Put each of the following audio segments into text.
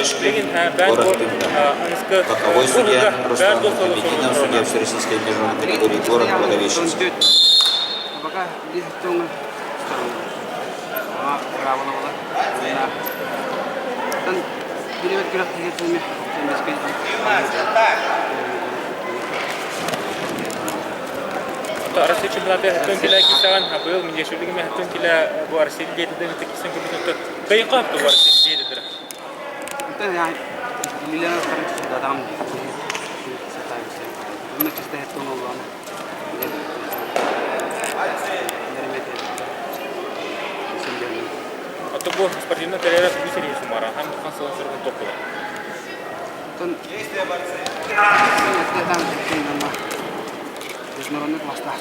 Орешкин, город Тында. Боковой судья Руслан Мухамединов, судья Всероссийской международной категории, город Благовещенск. Россия чемпионаты хаттан килэ кисаҕан быйыл Миндешевлигиме хаттан килэ бу Россия диэтиден кисэн көрбүтүн кыйын бу Россия диэтидер. Ото бу спортивный карьера тугу серии сумара, хам хан сылын соргун топпула. Международный класстаах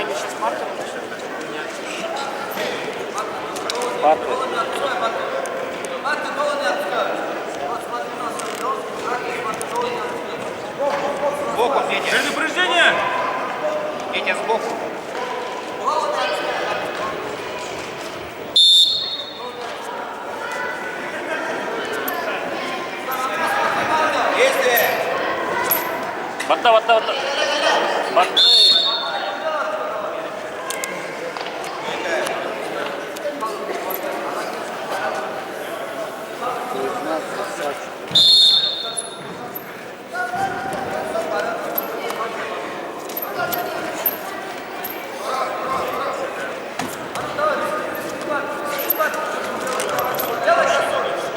сейчас маркером начнем менять. Сбоку, Петя. Предупреждение! Петя, сбоку. Действие! Батта, батта, батта. Батта.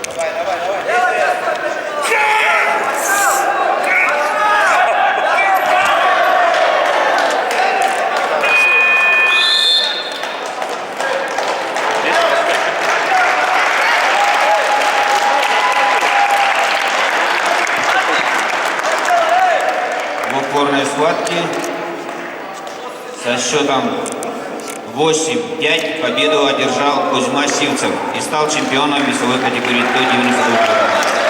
Давай, давай, давай. Действие! В упорной схватке со счетом 8-5 победу одержал Кузьма Сивцев и стал чемпионом весовой категории до 92 кг.